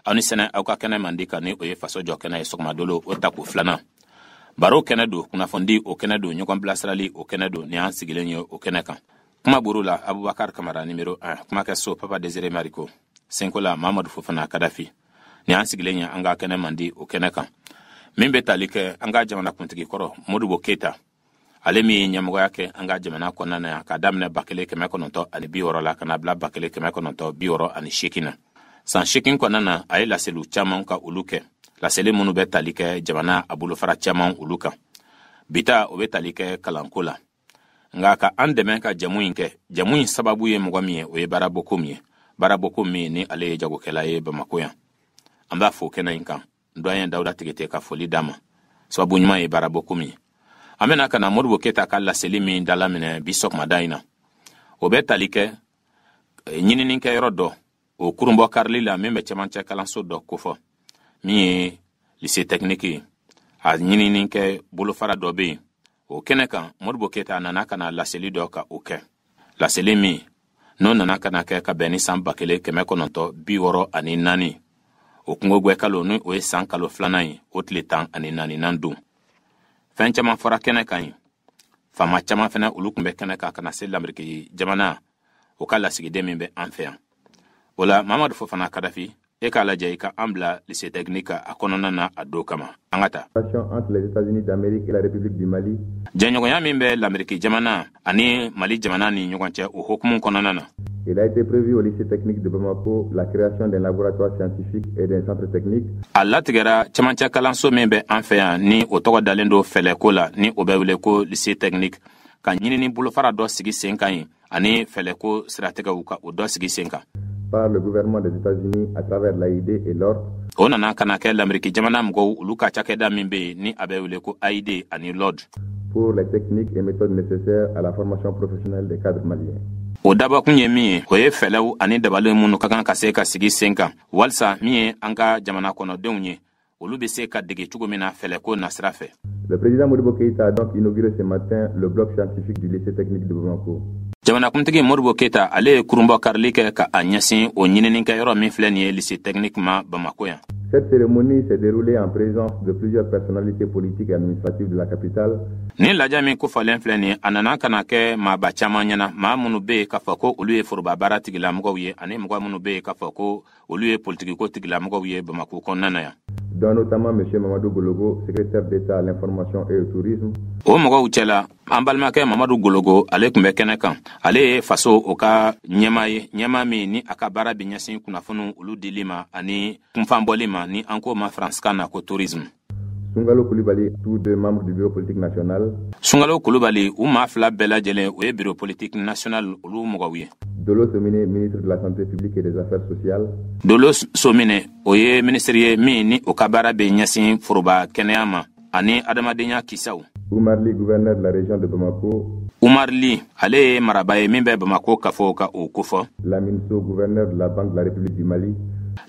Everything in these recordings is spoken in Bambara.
Aw ni sɛnɛ aw ka kɛnɛ mandi kan, ni o ye Faso jɔ kɛnɛ ye, sɔgɔmadolo o tako filanan. Baro kɛnɛ don, kunnafoni o kɛnɛ don, ɲɔgɔn bilasirali o kɛnɛ don. Ni an sigilen ye o kɛnɛ kan, kuma buru la Abubakar Kamara numéro 1, kumakɛ so Papa Désiré Mariko, senko la Mamadu Fofana Kadafi. Ni an sigilen ye an ka kɛnɛ mandi o kɛnɛ kan min bɛ tali kɛ an ka jamanakuntigi kɔrɔ Modibo Keyita, ale min ye ɲɛmɔgɔya kɛ an ka jamana kɔnɔna na yan k'a daminɛ 1960 la ka na bila 1968 na. San 8 kɔnɔna na, a ye laseliw caman ka olu kɛ, laseli minnu bɛ tali kɛ jamana a bolofara caman olu kan. Bita o bɛ tali kɛ kalanko la. Nka ka an dɛmɛ ka jamu in kɛ, jamu in sababu ye mɔgɔ min ye, o ye Baarabɔko min ye, Baarabɔko min ni ale ye jagokɛla ye Bamako yan. An b'a fo kɛnɛ in kan. Doyen Dawuda Tigete ka foli d'a ma. Sababu ɲuman ye Baarabɔko min ye. An bɛna ka na Modibo Keyita ka laseli min dalaminɛ bi sɔgɔmada in na, o bɛ tali kɛ ɲininikɛyɔrɔ dɔ o kurunbɔ karili la min bɛ cɛmancɛ kalanso dɔ kofɔ, min ye lycée technique ye. A ɲininikɛ bolofara dɔ bɛ yen o kɛnɛ kan. Modibo Keyita nana ka na laseli dɔ ka o kɛ, laseli min n'o nana ka na kɛ ka bɛn ni san 1964 o kungogwɛ kalo, ni o ye san kalo filanan ye, o tile 14nan don. Fɛn caman fɔra kɛnɛ kan yen. Faama caman fɛnɛ olu tun bɛ kɛnɛ kan, ka na se Lameriki jamana o ka lasigiden min bɛ an fɛ yan. O la, Mamadu Fofana Kadafi, e k'a lajɛ i ka an bila lycée technique a kɔnɔna na a don kama. An ka taa. Entre les États-Unis d'Amérique et la République du Mali. Jɛɲɔgɔnya min bɛ Lameriki jamana ani Mali jamana ni ɲɔgɔn cɛ, o hukumu kɔnɔna na, Il a été prévu au lycée technique de Bamako la création d'un laboratoire scientifique et d'un centre technique. A latigɛra cɛmancɛ kalanso min bɛ an fɛ yan, ni o tɔgɔ dalen don fɛlɛko la, ni o bɛ wele ko lycée technique, ka ɲinini bolofara dɔ sigi sen kan yen, ani fɛlɛko siratigɛw ka o dɔ sigi sen kan. Par le gouvernement des États-Unis à travers l'AID et l'ORD. O nana ka na kɛ Lameriki jamana mɔgɔw olu ka cakɛda min bɛ yen, ni a bɛ wele ko AID ani LORD, pour les techniques et méthodes nécessaires à la formation professionnelle des cadres maliens. O dabɔkun ye min ye, o ye fɛlɛw ani dabali minnu ka kan ka se ka sigi sen kan walisa min ye an ka jamana kɔnɔdenw ye, olu bɛ se ka dege cogo min na fɛlɛko nasira fɛ. Le président Modibo Keïta a donc inauguré ce matin le bloc scientifique du lycée technique de Bamako. Jamanakuntigi Modibo Keyita, ale ye kurunbɔ karili kɛ ka a ɲɛsin o ɲininikɛyɔrɔ min filɛ nin ye lycée technique ma Bamako yan. Cette cérémonie s'est déroulée en présence de plusieurs personnalités politiques et administratives de la capitale. Ni lajɛ min kofɔlen filɛ nin ye, a nana ka na kɛ maaba caman ɲɛna, maa minnu bɛ yen k'a fɔ ko olu ye foroba baara tigilamɔgɔw ye, ani mɔgɔ minnu bɛ yen k'a fɔ ko olu ye politikiko tigilamɔgɔw ye Bamako kɔnɔna na yan, dont notamment M. Mamadou Gologo, secrétaire d'État à l'information et au tourisme, O mɔgɔw cɛla, an balimakɛ Mamadu Gologo, ale tun bɛ kɛnɛ kan. Ale ye faso o ka ɲɛma ye, ɲɛma min ni a ka baara bɛ ɲɛsin kunnafoniw olu dili ma ani kunfanbɔli ma, ni an k'o ma faransikan na ko tourisme. Sungalo Koulibaly, tous deux membres du bureau politique national, Sungalo Kulubali, u maa fila bɛɛ lajɛlen, o ye bureau politique national olu mɔgɔw ye. Dolo Somine, ministre de la Santé publique et des Affaires sociales, Dolo Somine, o ye minisiri ye min ni o ka baara bɛ ɲɛsin foroba kɛnɛya ma ani adamadenya kisaw. Oumar Ly, gouverneur de la région de Bamako, Umar Li, ale ye maraba ye min bɛ Bamako kafo ka o kofɔ. Lamine Sow, gouverneur de la Banque de la République du Mali,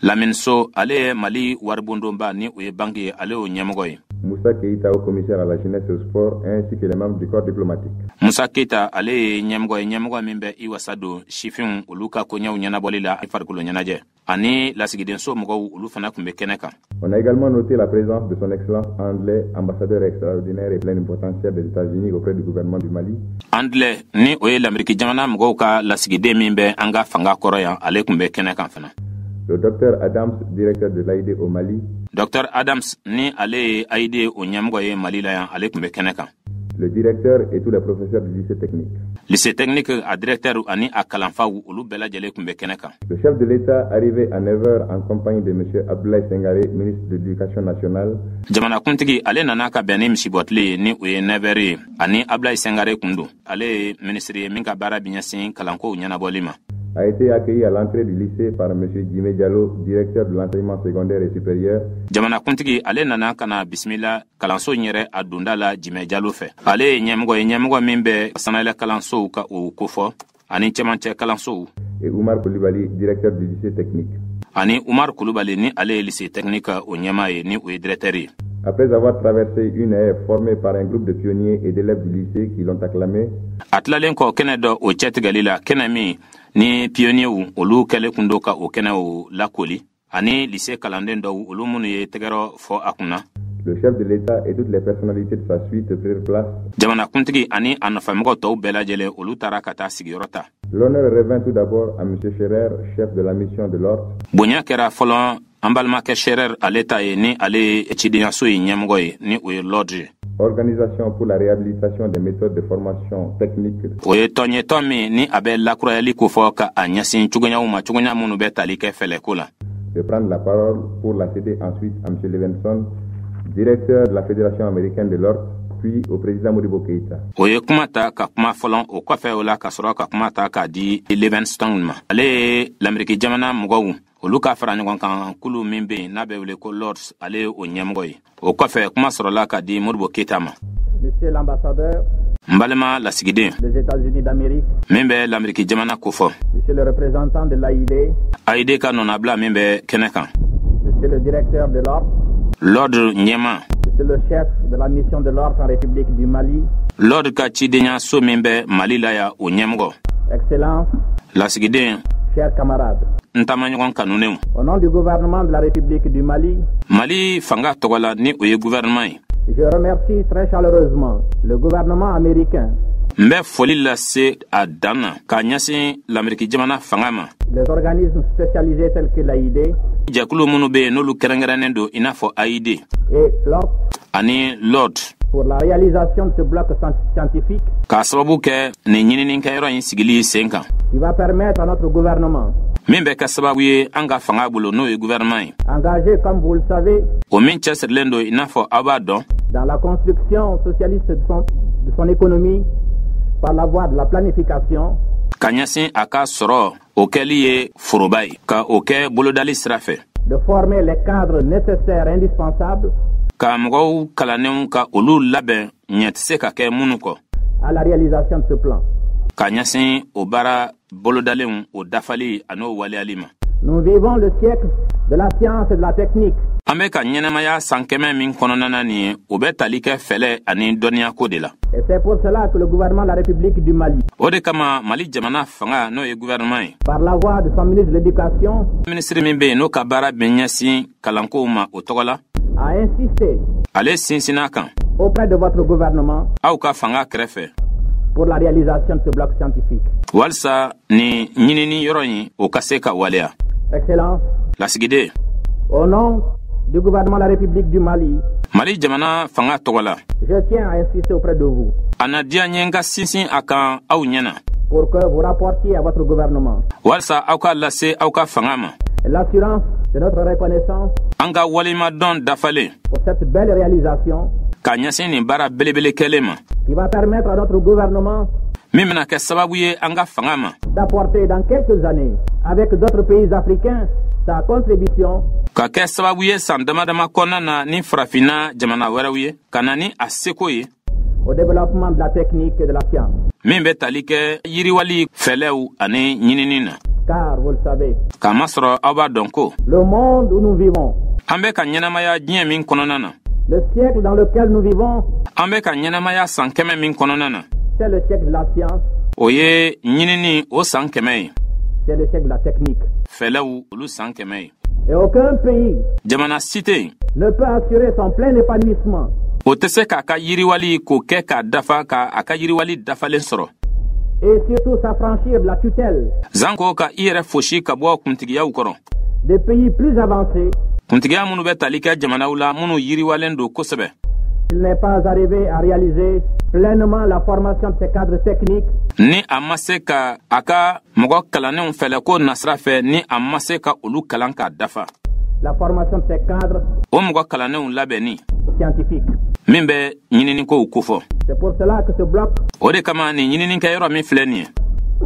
Lamine So, ale ye Mali waribondonba, ni o ye banki ye, ale y'o ɲɛmɔgɔ ye. Moussa Keïta, haut commissaire à la jeunesse et au sport, ainsi que les membres du corps diplomatique. Musa Keyita, ale ye ɲɛmɔgɔ ye, ɲɛmɔgɔ min bɛ i wasa don sifinw olu ka koɲɛw ɲɛnabɔli la farikolo ɲɛnajɛ ani lasigidenso mɔgɔw, olu fana tun bɛ kɛnɛ kan. On a également noté la présence de son Excellence Andley, ambassadeur extraordinaire et plénipotentiaire des États-Unis auprès du gouvernement du Mali, Andley, ni o ye Lameriki jamana mɔgɔw ka lasigiden min bɛ an ka fanga kɔrɔ yan, ale tun bɛ kɛnɛ kan fana. Le docteur Adams, directeur de l'AID au Mali, Dr Adams, ni ale ye AID o ɲɛmɔgɔ ye Mali la yan, ale tun bɛ kɛnɛ kan. le directeur et tous les professeurs du lycée technique. Lycée technique a directeur ani a kalanfaw, olu bɛɛ lajɛlen tun bɛ kɛnɛ kan. Le chef de l'État, arrivé à 9h en compagnie de M. Abdoulaye Sengaré, ministre de l'Éducation nationale, Jamanakuntigi, ale nana ka bɛn ni misibɔtile ye, ni o ye 9h ye, ani Abdoulaye Sengare kun don. Ale ye minisiri ye min ka baara bɛ ɲɛsin kalankow ɲɛnabɔli ma. a été accueilli à l'entrée du lycée par M. Jimé Diallo, directeur de l'enseignement secondaire et supérieur, Jamanakuntigi, ale nana ka na bisimila kalanso in yɛrɛ a donda la Jimɛ Jalo fɛ. Ale ye ɲɛmɔgɔ ye, ɲɛmɔgɔ min bɛ sanayɛlɛ kalansow ka o kofɔ ani cɛmancɛ kalansow. Et Oumar Koulibaly, directeur du lycée technique. Ani Umar Kulubali, ni ale ye lycée technique o ɲɛmaa ye, ni o ye directeur ye. Après avoir traversé une haie formée par un groupe de pionniers et d'élèves du lycée qui l'ont acclamé, A tilalen kɔ kɛnɛ dɔ o cɛtigɛli la, kɛnɛ min ni pionniers olu kɛlen kun don ka o kɛnɛw lakoli, Ani lycée kalanden dɔw, olu minnu ye tɛgɛrɛ fɔ a kunna. Le chef de l'État et toutes les personnalités de sa suite prirent place. Jamanakuntigi ani a nɔfɛmɔgɔ tɔw bɛɛ lajɛlen, olu taara ka taa sigiyɔrɔ ta. L'honneur revint tout d'abord à M. Scherer, chef de la mission de l'ORT, Bonya kɛra fɔlɔ an balimakɛ Scherer ale ta ye, ni ale ye cidenyaso in ɲɛmɔgɔ ye, ni o ye LORD ye. Organisation pour la réhabilitation des méthodes de formation technique O ye tɔn ye, tɔn min ni a bɛ lakurayali kofɔ ka a ɲɛsin cogoyaw ma, cogoya minnu bɛ tali kɛ fɛlɛko la, de prendre la parole pour la céder ensuite à M. Levinson, directeur de la Fédération américaine de l'ORT, puis au président Modibo Keïta. O ye kuma ta ka kuma fɔlɔ. O kɔfɛ o la, ka sɔrɔ ka kuma ta k'a di Livingstone ma. Ale ye Lameriki jamana mɔgɔw olu ka fara ɲɔgɔn kan kulu min bɛ yen n'a bɛ wele ko LORDS, ale ye o ɲɛmɔgɔ ye. O kɔfɛ, kuma sɔrɔla ka di Modibo Keyita ma. Monsieur l'ambassadeur N balima lasigiden des États-Unis d'Amérique, min bɛ Lameriki jamana kofɔ, Monsieur le représentant de l'AID, AID ka nɔnabila min bɛ kɛnɛ kan, Monsieur le directeur de l'ORT, LORD ɲɛma, Monsieur le chef de la mission de l'ORT en République du Mali, LORD ka cidenyaso min bɛ Mali la yan, o ɲɛmɔgɔ, Excellence, lasigiden, chers camarades, n taamaɲɔgɔn kanunenw, au nom du gouvernement de la République du Mali, Mali fanga tɔgɔ la, ni o ye gouvernement ye, je remercie très chaleureusement le gouvernement américain, n bɛ foli lase a dan na k'a ɲɛsin Lameriki jamana fanga ma, les organismes spécialisés tels que l'AID jɛkulu minnu bɛ yen n'olu kɛrɛnkɛrɛnnen don i n'a fɔ AID et l'ORT ani LORD pour la réalisation de ce bloc scientifique k'a sababu kɛ nin ɲininikɛyɔrɔ in sigili sen kan, qui va permettre à notre gouvernement, min bɛ kɛ sababu ye an ka fanga bolo, n'o ye gouvernement ye, engagé comme vous le savez o min cɛsirilen don i n'a fɔ aw b'a dɔn dans la construction socialiste de son économie par la voie de la planification, ka ɲɛsin a ka sɔrɔ o kɛli ye foroba ye, ka o kɛ bolodali sira fɛ, de former les cadres nécessaires et indispensables ka mɔgɔw kalannenw ka olu labɛn ɲɛ tɛ se ka kɛ minnu kɔ à la réalisation de ce plan. ka ɲɛsin o baara bolodalenw o dafali an'o waleyali ma. Nous vivons le siècle de la science et de la technique. An bɛ ka ɲɛnɛmaya san 100 min kɔnɔna na nin ye, o bɛ tali kɛ fɛlɛ ani dɔnniyako de la. Et c'est pour cela que le gouvernement de la République du Mali, O de kama Mali jamana fanga, n'o ye gouvernement ye, par la voix de son ministre de l'Éducation, minisiri min bɛ yen n'o ka baara bɛ ɲɛsin kalankow ma, o tɔgɔ la, a insisté ale sinsinna kan auprès de votre gouvernement aw ka fanga kɛrɛfɛ pour la réalisation de ce bloc scientifique. walisa nin ɲinini yɔrɔ in, o ka se ka waleya. Excellence, Lasigiden, au nom du gouvernement de la République du Mali, Mali jamana fanga tɔgɔ la, je tiens à insister auprès de vous a na diya n ye n ka sinsin a kan aw ɲɛna pour que vous rapportiez à votre gouvernement walisa aw ka lase aw ka fanga ma l'assurance de notre reconnaissance an ka waleɲumandɔn dafalen pour cette belle réalisation ka ɲɛsin nin baara belebele kɛlen ma qui va permettre à notre gouvernement min bɛna kɛ sababu ye an ka fanga ma d'apporter dans quelques années, avec d'autres pays africains, sa contribution ka kɛ sababu ye san dama dama kɔnɔna na ni Farafinna jamana wɛrɛw ye, ka na ni a seko ye au développement de la technique et de la science. min bɛ tali kɛ yiriwali fɛlɛw ani ɲinini na. Car, vous le savez, K'a masɔrɔ aw b'a dɔn ko le monde où nous vivons, an bɛ ka ɲɛnamaya diɲɛ min kɔnɔna na, le siècle dans lequel nous vivons, an bɛ ka ɲɛnamaya san 100 min kɔnɔna na, c'est le siècle de la science, o ye ɲinini o san 100 ye, c'est le siècle de la technique. fɛlɛw olu san 100 ye. Et aucun pays Jamana si tɛ yen ne peut assurer son plein épanouissement o tɛ se k'a ka yiriwali k'o kɛ k'a dafa, ka a ka yiriwali dafalen sɔrɔ, et surtout s'affranchir de la tutelle zanko ka i yɛrɛ fosi ka bɔ kuntigiyaw kɔrɔ des pays plus avancés kuntigiya minnu bɛ tali kɛ jamanaw la minnu yiriwalen don kosɛbɛ s'il n'est pas arrivé à réaliser pleinement la formation de ses cadres techniques ni a ma se ka a ka mɔgɔ kalannenw fɛlɛ ko nasira fɛ, ni a ma se ka olu kalan k'a dafa, la formation de ses cadres o mɔgɔ kalannenw labɛnni scientifiques. min bɛ ɲininikow kofɔ. C'est pour cela que ce bloc O de kama nin ɲininikɛyɔrɔ min filɛ nin ye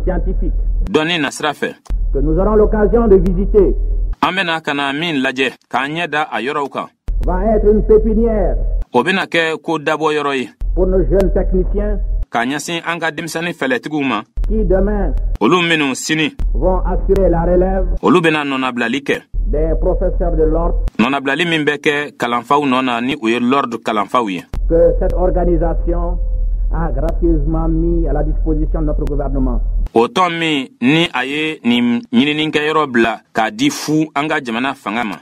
scientifique dɔnni nasira fɛ, que nous aurons l'occasion de visiter an bena ka na min lajɛ k'an ɲɛ da a yɔrɔw kan, va être une pépinière o bena kɛ ko dabɔ yɔrɔ ye pour nos jeunes techniciens k'a ɲɛsin an ka denmisɛnnin fɛlɛtigiw ma qui demain olu minnu sini vont assurer la relève olu bena nɔnabilali kɛ des professeurs de l'ordre nɔnabilali min bɛ kɛ kalanfaw nɔ na, ni o ye LORD kalanfaw ye que cette organisation a gracieusement mis à la disposition de notre gouvernement. O tɔn min ni a ye nin ɲininikɛyɔrɔ bila k'a di fu an ka jamana fanga ma.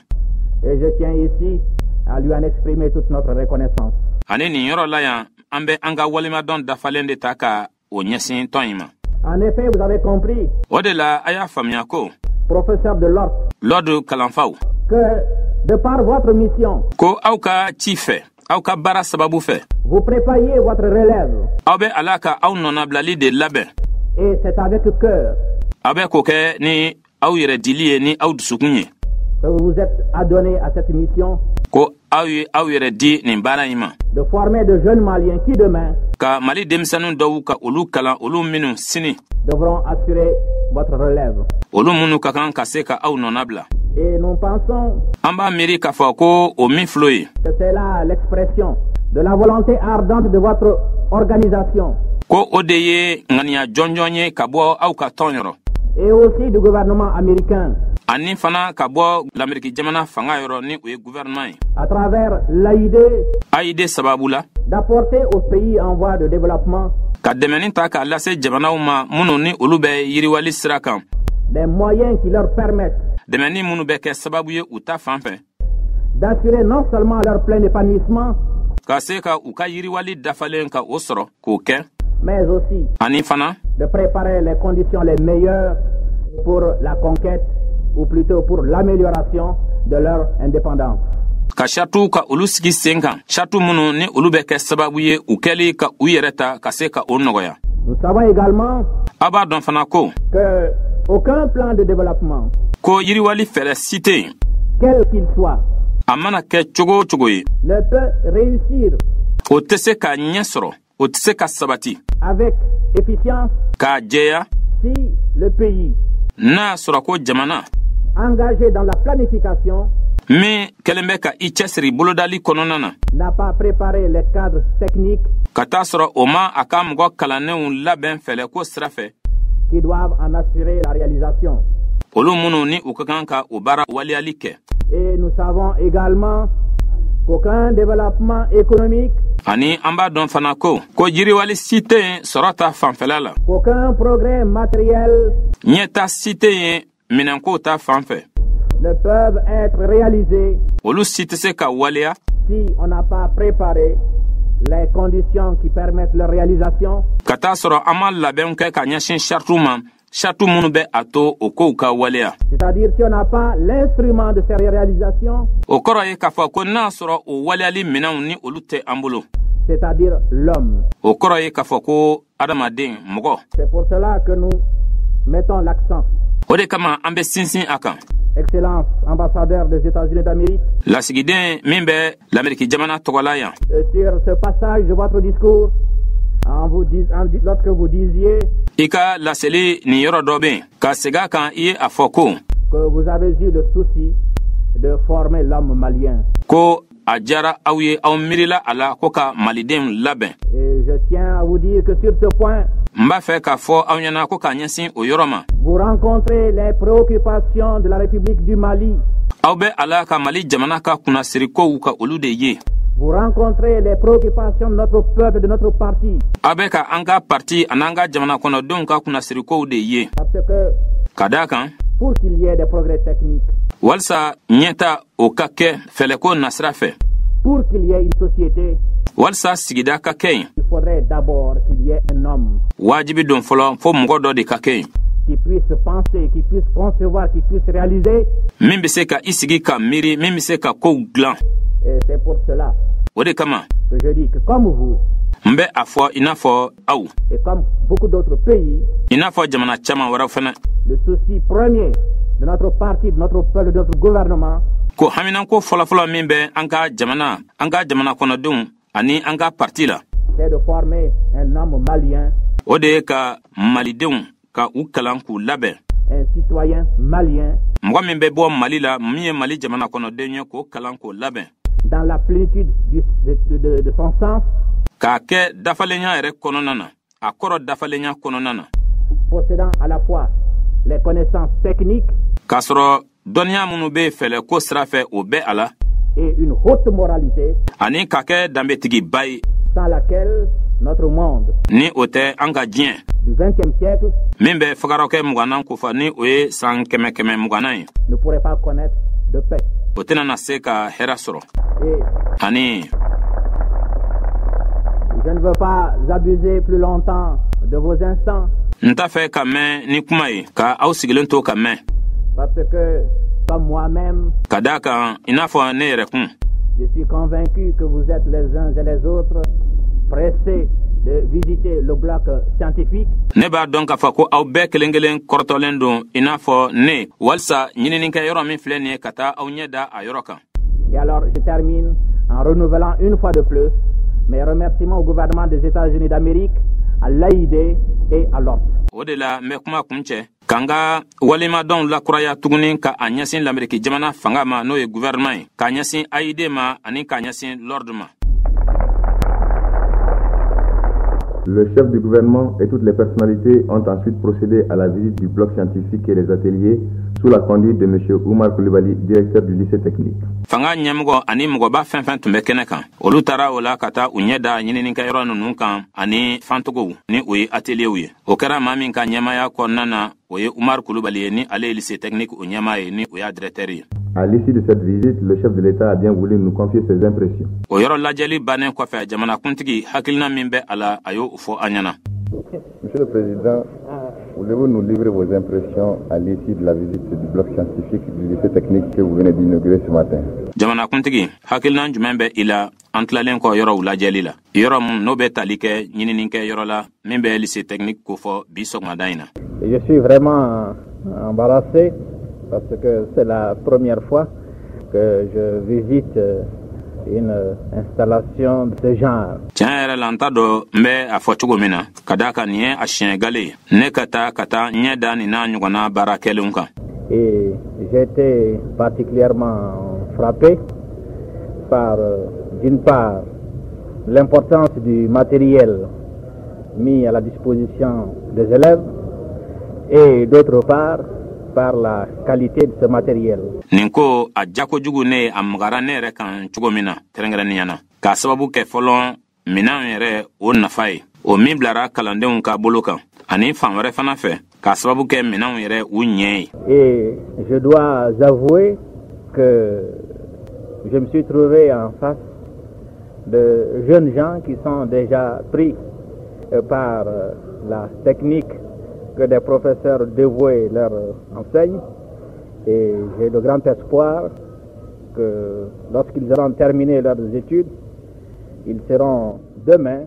Et je tiens ici à lui en exprimer toute notre reconnaissance. Ani nin yɔrɔ la yan, an bɛ an ka walemadɔn dafalen de ta ka o ɲɛsin tɔn in ma. En effet, vous avez compris, O de la, a y'a faamuya ko, professeur de l'ordre, lɔdu kalanfaw, que de par votre mission, ko aw ka ci fɛ, aw ka baara sababu fɛ, vous prépariez votre relève. Aw bɛ ala ka aw nɔnabilali de labɛn. Et c'est avec cœur Aw bɛ k'o kɛ ni aw yɛrɛ dili ye, ni aw dusukun ye, que vous vous êtes adonné à cette mission ko aw ye aw yɛrɛ di nin baara in ma, de former de jeunes Maliens qui demain ka Mali denmisɛnnin dɔw ka olu kalan, olu minnu sini devront assurer votre relève. olu minnu ka kan ka se ka aw nɔnabila. Et nous pensons An b'a miiri k'a fɔ ko o min filɛ ye, que c'est là l'expression de la volonté ardente de votre organisation ko o de ye ŋaniya jɔnjɔn ye ka bɔ aw ka tɔn yɔrɔ, et aussi du gouvernement américain ani fana ka bɔ Lameriki jamana fanga yɔrɔ, ni o ye gouvernement ye, à travers l'AID AID sababu la, d'apporter aux pays en voie de développement ka dɛmɛni ta k'a lase jamanaw ma minnu ni olu bɛ yiriwali sira kan, des moyens qui leur permettent dɛmɛni minnu bɛ kɛ sababu ye u ta fan fɛ, d'assurer non seulement leur plein épanouissement, ka se ka u ka yiriwali dafalen ka o sɔrɔ k'o kɛ, mais aussi ani fana de préparer les conditions les meilleures pour la conquête, ou plutôt pour l'amélioration de leur indépendance. Ka saritiw ka olu sigi sen kan, sariti minnu ni olu bɛ kɛ sababu ye u kɛli ka u yɛrɛ ta ka se ka o nɔgɔya. Nous savons également Aw b'a dɔn fana ko que aucun plan de développement, ko yiriwali fɛɛrɛ si tɛ yen, quel qu'il soit, a mana kɛ cogo o cogo ye, ne peut réussir o tɛ se ka ɲɛ sɔrɔ, o tɛ se ka sabati avec efficience k'a jɛya si le pays n'a y'a sɔrɔ ko jamana engagé dans la planification min kɛlen bɛ ka i cɛsiri bolodali kɔnɔna na n'a pas préparé les cadres techniques ka taa sɔrɔ o ma a ka mɔgɔ kalannenw labɛn fɛlɛko sira fɛ qui doivent en assurer la réalisation. olu minnu ni u ka kan ka o baara waleyali kɛ. Et nous savons également qu'aucun développement économique, Ani an b'a dɔn fana ko yiriwali si tɛ yen sɔrɔ ta fanfɛla la, qu'aucun progrès matériel ɲɛta si tɛ yen minɛnkow ta fan fɛ, ne peuvent être réalisés olu si tɛ se ka waleya si on n'a pas préparé les conditions qui permettent leur réalisation. Ka taa sɔrɔ an ma labɛnw kɛ ka ɲɛsin saritiw ma, sariti minnu bɛ a to o kow ka waleya. C'est-à-dire si on n'a pas l'instrument de ces réalisations, O kɔrɔ ye k'a fɔ ko n'a sɔrɔ o waleyali minɛnw ni olu tɛ an bolo, c'est-à-dire l'homme. O kɔrɔ ye k'a fɔ ko adamaden, mɔgɔ. C'est pour cela que nous mettons l'accent, O de kama an bɛ sinsin a kan, Excellence ambassadeur des États-Unis d'Amérique, lasigiden min bɛ Lameriki jamana tɔgɔ la yan, sur ce passage de votre discours, en vous dis- en di- lorsque vous disiez i ka laseli nin yɔrɔ dɔ bɛ yen, ka segin a kan, i ye a fɔ ko que vous avez eu le souci de former l'homme malien. ko a diyara aw ye, aw miirila a la ko ka malidenw labɛn. Et je tiens à vous dire que sur ce point, N b'a fɛ k'a fɔ aw ɲɛna ko k'a ɲɛsin o yɔrɔ ma, vous rencontrez les préoccupations de la République du Mali. Aw bɛ a la ka Mali jamana ka kunnasirikow ka olu de ye. Vous rencontrez les préoccupations de notre peuple, de notre parti. Aw bɛ ka an ka parti an'an ka jamana kɔnɔdenw ka kunnasirikow de ye. Parce que Ka daa kan, pour qu'il y ait des progrès techniques, walisa ɲɛta o ka kɛ fɛlɛko nasira fɛ, pour qu'il y ait une société, walisa sigida ka kɛ yen, il faudrait d'abord qu'il y ait un homme wajibi don fɔlɔ fo mɔgɔ dɔ de ka kɛ yen qui puisse penser, qui puisse concevoir, qui puisse réaliser. min bɛ se ka i sigi ka miiri, min bɛ se ka kow dilan. Et c'est pour cela O de kama que je dis que comme vous n bɛ a fɔ i n'a fɔ aw, et comme beaucoup d'autres pays, i n'a fɔ jamana caman wɛrɛw fɛnɛ, le souci premier de notre parti, de notre peuple, de notre gouvernement, ko haminanko fɔlɔfɔlɔ min bɛ an ka jamana, an ka jamana kɔnɔdenw ani an ka parti la, c'est de former un homme malien, o de ye ka malidenw ka u kalan k'u labɛn, un citoyen malien mɔgɔ min bɛ bɔ Mali la, min ye Mali jamana kɔnɔden ye, k'o kalan k'o labɛn dans la plénitude de son sens, k'a kɛ dafalenya yɛrɛ kɔnɔna na, a kɔrɔ dafalenya kɔnɔna na, possédant à la fois les connaissances techniques k'a sɔrɔ dɔnniya minnu bɛ fɛlɛko sira fɛ, o bɛ a la, et une haute moralité ani k'a kɛ danbetigiba ye sans laquelle notre monde Ni o tɛ, an ka diɲɛ du XXe siècle min bɛ fagarɔkɛ 20nan kofɔ, ni o ye san 100 120nan ye, ne pourrait pas connaître de paix. o tɛna na se ka hɛrɛ sɔrɔ. Et Ani je ne veux pas abuser plus longtemps de vos instants n t'a fɛ ka mɛn ni kuma ye ka aw sigilen to ka mɛn, parce que, comme moi-même, ka daa kan i n'a fɔ ne yɛrɛ kun, je suis convaincu que vous êtes les uns et les autres pressés de visiter le bloc scientifique. Ne b'a dɔn k'a fɔ ko aw bɛɛ kelen kelen kɔrɔtɔlen don i n'a fɔ ne walisa ɲininikɛ yɔrɔ min filɛ nin ye, ka taa aw ɲɛ da a yɔrɔ kan. Et alors, je termine en renouvelant une fois de plus mes remerciements au gouvernement des États-Unis d'Amérique, à l'AID et à l'ORT. O de la, n bɛ kuma kun cɛ ka n ka walemadɔnw lakuraya tuguni ka a ɲɛsin Lameriki jamana fanga ma, n'o ye gouvernement ye, k'a ɲɛsin AID ma ani k'a ɲɛsin LORD ma. Le chef du gouvernement et toutes les personnalités ont ensuite procédé à la visite du bloc scientifique et des ateliers sous la conduite de M. Oumar Koulibaly, directeur du lycée technique. Fanga ɲɛmɔgɔ ani mɔgɔba fɛn fɛn tun bɛ kɛnɛ kan, olu taara o la ka taa u ɲɛ da ɲininikɛyɔrɔ ninnu kan ani fantogow, ni o ye atelierw ye. O kɛra maa min ka ɲɛmaya kɔnɔna na, o ye Umar Kulubali ye, ni ale ye lycée technique o ɲɛmaa ye, ni o y'a directeur ye. À l'issue de cette visite, le chef de l'État a bien voulu nous confier ses impressions. O yɔrɔ lajɛli bannen kɔfɛ, jamanakuntigi hakilina min bɛ a la, a y'o fɔ an ɲɛna. Monsieur le Président, voulez-vous nous livrer vos impressions à l'issue de la visite du bloc scientifique du lycée technique que vous venez d'inaugurer ce matin? Jamanakuntigi, hakilina jumɛn bɛ i la an tilalen kɔ yɔrɔw lajɛli la, yɔrɔ mun n'o bɛ tali kɛ ɲininikɛ yɔrɔ la min bɛ lycée technique kofɔ bi sɔgɔmada in na? Et je suis vraiment embarrassé parce que c'est la première fois que je visite une installation de ce genre. Tiɲɛ yɛrɛ la, n t'a dɔn n bɛ a fɔ cogo min na, ka daa kan nin ye a siɲɛ gale ye ne ka taa ɲɛ da nin n'a ɲɔgɔnna baara kɛlenw kan. Et j'ai été particulièrement frappé par, d'une part, l'importance du matériel mis à la disposition des élèves et d'autre part, par la qualité de ce matériel. Nin ko a ja kojugu ne ye, a magara ne yɛrɛ kan cogo min na kɛrɛnkɛrɛnnenya na, k'a sababu kɛ fɔlɔ minan yɛrɛ o nafa ye, o min bilara kalandenw ka bolo kan, ani fan wɛrɛ fana fɛ, k'a sababu kɛ minanw yɛrɛ u ɲɛ ye. Et je dois avouer que je me suis trouvé en face de jeunes gens qui sont déjà pris par la technique que des professeurs dévoués leur enseignent. Et j'ai de grand espoir que lorsqu'ils auront terminé leurs études, ils seront demain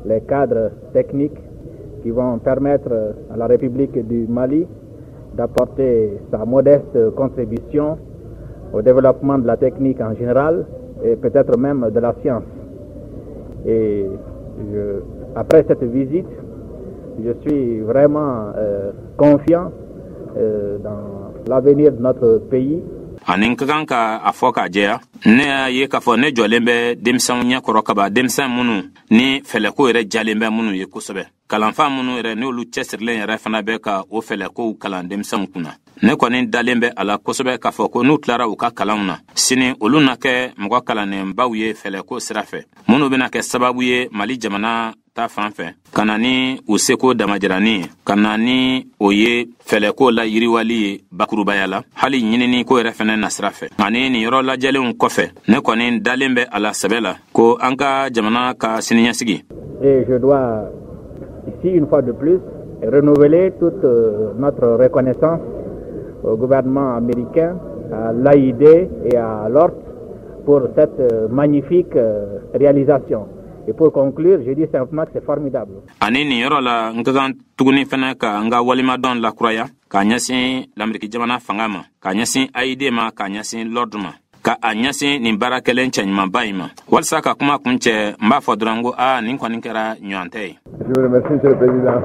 les cadres techniques qui vont permettre à la République du Mali d'apporter sa modeste contribution au développement de la technique en général et peut-être même de la science. Et après cette visite, je suis vraiment confiant dans l'avenir de notre pays. Ani n ka kan ka a fɔ k'a jɛya, ne y'a ye k'a fɔ ne jɔlen bɛ denmisɛnw ɲɛkɔrɔ kaba, denmisɛn minnu ni fɛlɛko yɛrɛ jalen bɛ minnu ye kosɛbɛ, kalanfa minnu yɛrɛ n'olu cɛsirilen yɛrɛ fana bɛ ka o fɛlɛkow kalan denmisɛnw kunna. Ne kɔni dalen bɛ a la kosɛbɛ k'a fɔ ko n'u tilara u ka kalanw na sini, olu na kɛ mɔgɔ kalannenbaw ye fɛlɛko sira fɛ, minnu bɛna kɛ sababu ye Mali jamana ta fan fɛ ka na ni u seko damajirani ye, ka na ni o ye fɛlɛko la yiriwali ye bakurubaya la, hali ɲinini ko yɛrɛ fɛnɛ nasira fɛ. Ani nin yɔrɔ lajɛlenw kɔfɛ, ne kɔni dalen bɛ a la sɛbɛ la ko an ka jamana ka siniɲɛsigi Et je dois ici, une fois de plus, renouveler toute notre reconnaissance au gouvernement américain, à l'AID et à l'ORT pour cette magnifique réalisation. Et pour conclure, je dis simplement que c'est formidable. Ani nin yɔrɔ la, n ka kan tuguni fɛnɛ ka n ka walimadɔn lakuraya k'a ɲɛsin Lameriki jamana fanga ma, k'a ɲɛsin AID ma, k'a ɲɛsin LORD ma, ka a ɲɛsin nin baara kɛlen cɛɲumanba in ma. Walisa ka kuma kun cɛ, n b'a fɔ dɔrɔn ko a nin kɔni kɛra ɲɔgɔn tɛ ye. Je vous remercie, Monsieur le Président.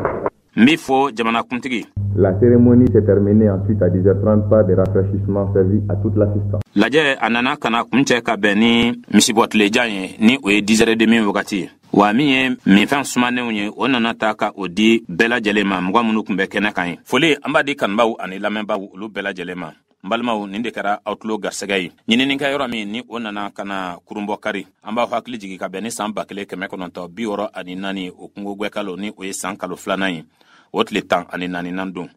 N b'i fo, jamanakuntigi. La cérémonie s'est terminée ensuite à 10h30 par des rafraîchissements servis à toute l'assistance. Lajɛ a nana ka na kun cɛ ka bɛn ni misibɔtilejan ye, ni o ye 10h30 wagati ye. Wa min ye minfɛn sumanenw ye, o nana ta ka o di bɛɛ lajɛlen ma, mɔgɔ minnu tun bɛ kɛnɛ kan ye. Foli an b'a di kanubaw ani lamɛnbaw olu bɛɛ lajɛlen ma. N balimaw, nin de kɛra aw tulo garisɛgɛ ye. Ɲininikɛ yɔrɔ min ni o nana ka na kurunbɔ kari, an b'aw hakili jigi ka bɛn ni san 1964, o kungo gwɛkalo, ni o ye san kalo filanan ye, o tile 14nan don,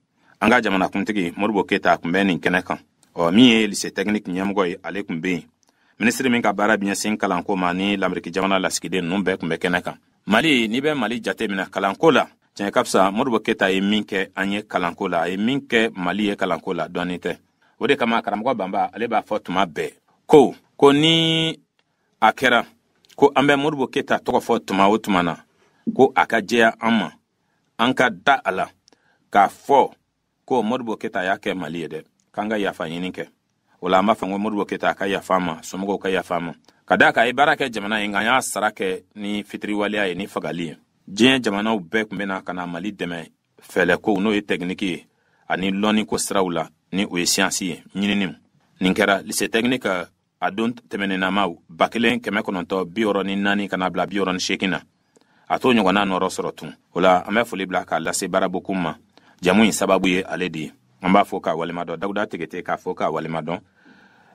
an ka jamanakuntigi Modibo Keyita tun bɛ nin kɛnɛ kan. Ɔ, min ye lycée technique ɲɛmɔgɔ ye, ale tun bɛ yen. Minisiri min ka baara bɛ ɲɛsin kalanko ma ni Lameriki jamana lasigiden ninnu bɛɛ tun bɛ kɛnɛ kan. Mali, n'i bɛ Mali jate minɛ kalanko la, tiɲɛ ka fisa, Modibo Keyita ye min kɛ an ye kalanko la, a ye min kɛ Mali ye kalanko la, dɔɔnin tɛ. O de kama karamɔgɔ Banba, ale b'a fɔ tuma bɛɛ ko ni a kɛra ko an bɛ Modibo Keyita tɔgɔ fɔ tuma o tuma na, ko a ka jɛya an ma, an ka da a la k'a fɔ ko Modibo Keyita y'a kɛ Mali ye dɛ, k'an ka yafa ɲini kɛ. O la, an b'a fɔ ko Modibo Keyita ka yafa an ma, somɔgɔw ka yafa an ma, ka d'a kan a ye baara kɛ jamana ye, nka an y'a sara kɛ ni fitiriwaleya ye, ni fagali ye. Diɲɛ jamanaw bɛɛ tun bɛ na ka na Mali dɛmɛ fɛɛlɛkow, n'o ye tɛkiniki ye, ani lɔnniko siraw la, ni o ye siyansi ye, ɲininiw. Nin kɛra lycée technique a don tɛmɛnennamaw 1964 ka na bila 68 na, a t'o ɲɔgɔnna nɔrɔ sɔrɔ tun. O la, an bɛ foli bila k'a lase baarabokun ma. Jamu in sababu ye ale de ye. An b'a fɔ k'a walima dɔn, Dawuda Tegete, k'a fɔ k'a walima dɔn.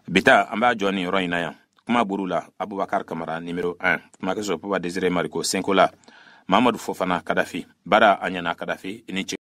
Bita, an b'a jɔ nin yɔrɔ in na yan. Kuma buru la, Abubakar Kamara numéro 1, kumakɛso Papa Désiré Mariko, senko la Mamadu Fofana Kadafi. Baara a ɲɛna, Kadafi, i ni ce.